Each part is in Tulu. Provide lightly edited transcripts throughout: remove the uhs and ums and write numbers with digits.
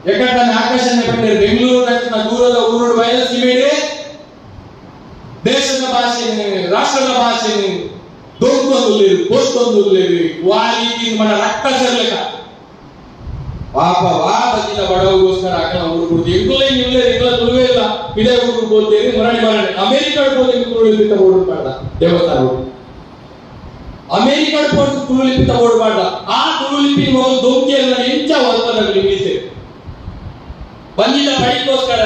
ಎಕಡ್ತಾನೆ ಆಕರ್ಷಣೆ ಪಟ್ಟರು ಬೆಂಗಳೂರು ನಂಚಿನ ದೂರದ ಊರುಡು ಬಯಲು ಸೀಮೆಡೆ ದೇಶದ ಭಾಷೆ, ರಾಷ್ಟ್ರದ ಭಾಷೆ ದೊಂಕೊಂದುಲ್ಲೇರು ಕೋಸ್ತೊಂದುಲ್ಲೇರು ವಾಲಿ మన ರಕ್ತ ಸೇರ್ಲೆಕ ಪಾಪ ವಾ ಬತ್ತಿನ ಬಡವಗೋಸ್ಕರ ಅಕಲ ಊರು ಬಿಡ್ದು ಎಂಕುಲೇ ನಿಲ್ಲೇ ಎಂಕುಲ ತುಳುವೇ ಇಲ್ಲ ಇದೇ ಊರು ಬೋತೇರಿ ಮರಣಿ ಮರಣಿ ಅಮೆರಿಕ ಹೋದ ತುಳು ಲಿಪಿತ ಬೋರ್ಡ್ ಮಾಡ ದೇವಸ್ಥಾನ ಅಮೆರಿಕ ಪೋದು ತುಳು ಲಿಪಿತ ಬೋರ್ಡ್ ಮಾಡ ಆ ತುಳು ಲಿಪಿ ಮೊದಲು ದೊಂಕಿಯಲ್ಲ ಎಂಚ ಒಲ್ಪದಲ್ಲಿ ಇಂಗ್ಲೀಷ್ ಬಂದಿದ ಪಡಿಗೋಸ್ಕರ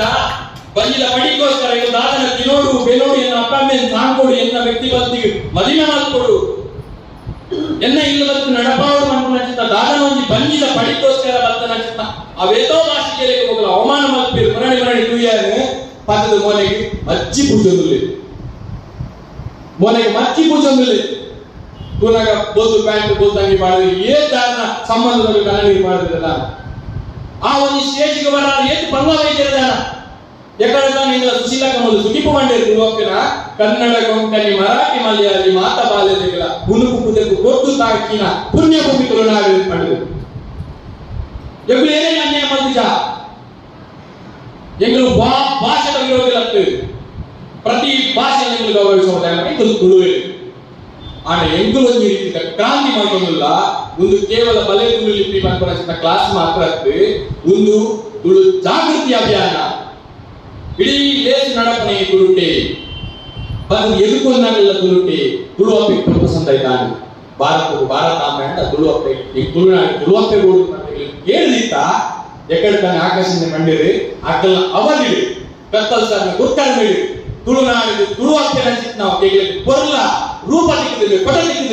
ಬಂದಿದ ಪಡಿಗೋಸ್ಕರ ಇದು ದಾದನ ತಿನೋಡು ಬೆನೋಡು ಎನ್ನ ಅಪ್ಪಮ್ಮೆನ್ ಸಾಂಕೋಡು ಎನ್ನ ವ್ಯಕ್ತಿ ಬತ್ತಿಗೆ ಮದಿಮೆ ಮಾಲ್ಕೊಡು ಎನ್ನ ಇಲ್ಲ ಬತ್ತು ನಡಪಾವಡು ಮನ್ಪುನಂಚಿತ ದಾದನ ಒಂಜಿ ಬಂಜಿದ ಪಡಿಗೋಸ್ಕರ ಬತ್ತನಂಚಿತ ಅವೇತೋ ಭಾಷೆಗೆ ಹೋಗಲ ಅವಮಾನ ಮಲ್ಪೀರು ಮರಣಿ ಮರಣಿ ತೂಯಾನು ಪತ್ತದ ಮೋನೆಗೆ ಮಚ್ಚಿ ಪೂಜೊಂದುಲ್ಲೆ ಮೋನೆಗೆ ಮಚ್ಚಿ ಪೂಜೊಂದುಲ್ಲೆ ತೂನಾಗ ಬೋತು ಪ್ಯಾಂಟ್ ಬೋತಂಗಿ ಮಾಡಿದ್ರೆ ಏ ದಾರನ ಸಂಬಂಧದಲ್ಲಿ ಕನ್ನಡಿ ಮಾಡಿದ್ರಲ್ಲ ಆ ಒಂದು ಸ್ಟೇಜ್ಗೆ ಬರ ಏತು ಪರ್ವ ವೈದ್ಯರ ಎಕ್ಕಡ ನಿಂಗಳ ಸುಶೀಲಾ ಕಮಲು ಸುಗಿಪು ಮಂಡೇರು ತುಳುವಕ್ಕಿನ ಕನ್ನಡ, ಕೊಂಕಣಿ, ಮರಾಠಿ, ಮಲಯಾಳಿ ಮಾತ ಬಾಲ್ಯತೆಗಳ ಉಣುಕು ಪುದಕು ಕೊಟ್ಟು ತಾಕಿನ ಪುಣ್ಯ ಭೂಮಿ ತುಳುನಾಡು ಪಂಡುದು. ಎಗ್ಲು ಏನೇನು ಅನ್ಯಾಯ ಮಲ್ತಿಜ ಎಂಗಳು ಭಾಷೆದ ವಿರೋಧಿಲತ್ತು ಪ್ರತಿ ಭಾಷೆ ಎಂಗಳು ಗೌರವಿಸುವ ಎಂಕುಲು ತುಳುವೆ. ಆಂಡ ಎಂಕುಲು ಒಂಜಿ ರೀತಿದ ಕ್ರಾಂತಿ ಮಲ್ತೊಂದುಲ್ಲ. ಒಂದು ಕೇವಲ ಬಲೆ ತುಳು ಲಿಪಿ ಪನ್ಪುನ ಕ್ಲಾಸ್ ಮಾತ್ರ ಅತ್ತ್, ಒಂದು ತುಳು ಜಾಗೃತಿ ಅಭಿಯಾನ. ಇಡೀ ಲೇಸ್ ನಡಪನೆ ತುಳುಟೆ ಬಂದು ಎದುಕೊಂಡಾಗಲ್ಲ ತುಳುಟೆ ತುಳು ಅಪ್ಪೆ ಪಂಪ ಸಂದಾಯ್ತಾನೆ ಭಾರತకు ಭಾರತಾಂಬೆ ಅಂಡ ತುಳು ಅಪ್ಪೆ ಈ ತುಳುನಾಡು ತುಳು ಅಪ್ಪೆ ಬೋಡು ಕೇಳಿದಿತ್ತ ಎಕಡೆ ತಾನೆ ಆಕಾಶದ ಮಂಡಿರಿ ಅಕಲ್ನ ಅವಧಿಡು ಕತ್ತಲ್ ಸರ್ನ ಗುರ್ತಾಡ ತುಳುನಾಡಿಗೆ ತುಳು ಅಪ್ಪೆ ನಂಚಿತ್ ನಾವು ಕೇಳಿ ಪೊರ್ಲ ರೂಪ ತಿಕ್ಕಿದ್ರು ಪಟ ತಿಕ್ಕಿದ್ರು.